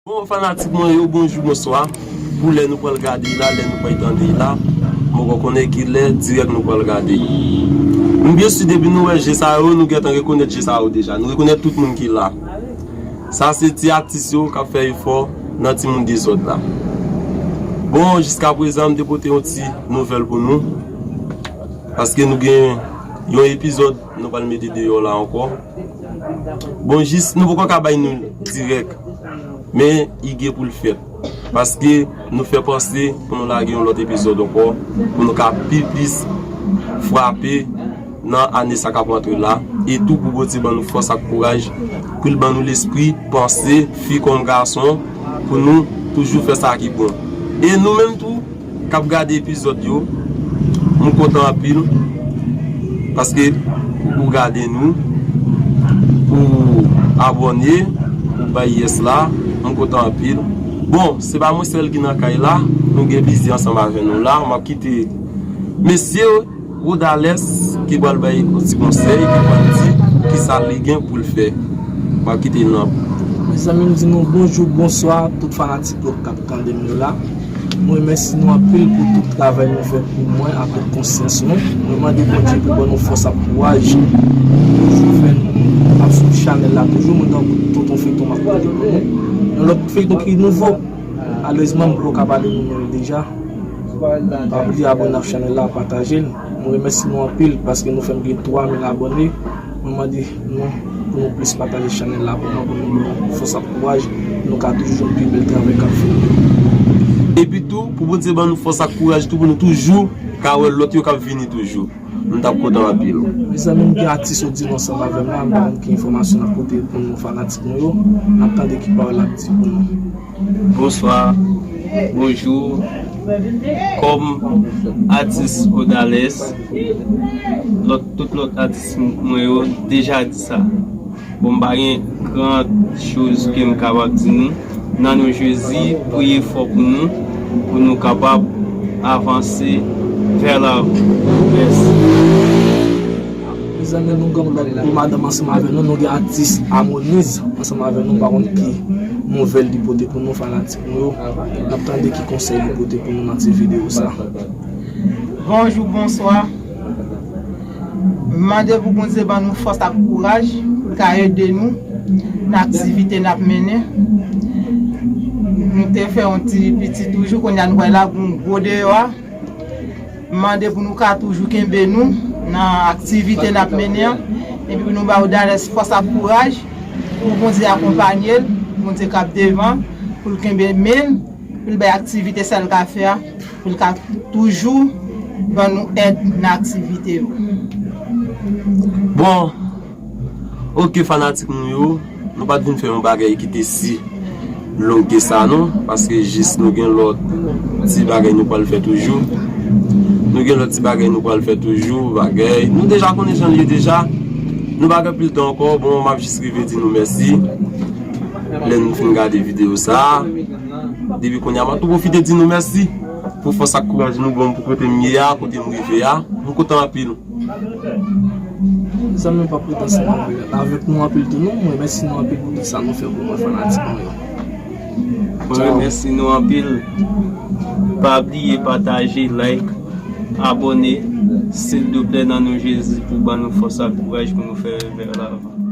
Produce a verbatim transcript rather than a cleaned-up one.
Bon, fanatik mwen yo, bonjou, bonswa. Pou lè nou pral gade la, lè nou pral tande la, mwen poko konnen ki lè dirèk nou pral gade. M byen si depi nou wè je sa yo, nou gentan rekonèt je sa yo deja. Nou rekonèt tout moun ki la. Sa se ti atis yo k ap fè efò nan timoun dezòd la. Bon, jiska prezan, m te pote yon ti nouvèl pou nou. Paske nou gen yon epizòd nou pral mete deyò la ankò. Bon, jis nou poko ka bay nou dirèk, men i gen pou l fèt. Paske nou fè panse pou nou lage yon lòt epizòd ankò, pou nou ka pi plis frape nan ane sa k ap rantre la. E tou pou Bondye ban nou fòs ak kouraj, pou l ban nou lespri, panse, fi kòm gason, pou nou toujou fè sa ki bon. E nou menm tou, k ap gade epizòd yo, m kontan anpil, paske ou gade nou, ou abòne, ou bay yes la, m kontan anpil. Bon, se pa mwen sèl ki nan kay la, nou gen Bizi ansanm avè nou la, m ap kite mesye Rodales ki pral bay yon ti konsèy, ki pral di kisa li gen pou l fè. M ap kite l nan. Mezanmi, m di nou bonjou, bonswa, tout fanatik yo k ap tande m yo la. Mwen remèsye nou anpil pou tout travay nou fè pou mwen ak tout konsyans nou. Mwen mande Bondye pou ban nou fòs ak kouraj. Toujou fè nou ap swiv chanèl la toujou. Mwen tankou tonton feyton m ap pote pou nou. Yon lòt feyton ki nouvo. Malerezman, m poko ka pale nou non l deja. Pa bliye abòne ak chanèl la, pataje l. Mwen remèsye nou anpil paske nou fè m gen twa mil abòne. Mwen mande nou pou nou plis pataje chanèl la pou mwen, pou nou ban fòs ak kouraj, pou nou ka toujou jwenn pi bèl travay k ap fèt. Epi tou, pou Bondye ban nou fòs ak kouraj tou, pou nou toujou ka wè lòt yo k ap vini toujou. M t ap kontan anpil. Mezanmi, m gen atis Odilon ansanm avè m la, m pa konn ki enfòmasyon n ap pote pou nou fanatik nou yo. N ap tande ki pawòl l ap di pou nou. Bonswa, bonjou. Kòm atis Odales, lòt, tout lòt atis mwen yo deja di sa. Bon, m pa gen gran choz ke m kapab di nou. Nan non Jezi, priye fò pou nou, pou nou kapab avanse vè lavan. Mèsi. Mezanmi, nou gen lòt gwo madanm ansanm avè nou, nou gen atis Amoniz ansanm avè nou, m pa konn ki nouvèl li pote pou nou, fanatik nou yo. N ap tande ki konsèy li pote pou nou nan ti videyo sa. Bonjou, bonswa. M mande pou Bondye ban nou fòs ak kouraj pou l ka ede nou nan aktivite n ap mennen. Nou te fè yon ti piti toujou, kounye a nou pral la pou yon gwo deyò a. M mande pou nou ka toujou kenbe nou nan aktivite n ap mennen an, epi pou nou ba Odales fòs ak kouraj, pou Bondye akonpanye l, Bondye k ap devan, pou l kenbe men l, pou l bay aktivite sa l ka fè a, pou l ka toujou ban nou èd nan aktivite yo. Bon, oke fanatik nou yo, nou pa t vin fè yon bagay ki te si long ke sa non, paske jis nou gen lòt ti bagay nou pral fè toujou. Nou gen lòt ti bagay nou pral fè toujou, bagay. Nou deja konnen jan l ye deja. Nou pa gen pil tan ankò, bon, m ap jis rive di nou mèsi. Lè nou fin gade videyo sa a, depi kounye a, m ap tou pwofite di nou mèsi pou fòs ak kouraj nou ban m pou kote m ye a, kote m rive a. M kontan anpil. Zanmi, m p ap ret ansanm avèk nou anpil tou non. Mwen remèsye nou anpil pou tout sa nou fè pou mwen, fanatik mwen yo. Mwen remèsye nou anpil. Pa bliye pataje, like, abòne, silvouplè, nan non Jezi, pou ban nou fòs ak kouraj pou nou fè vè lavan.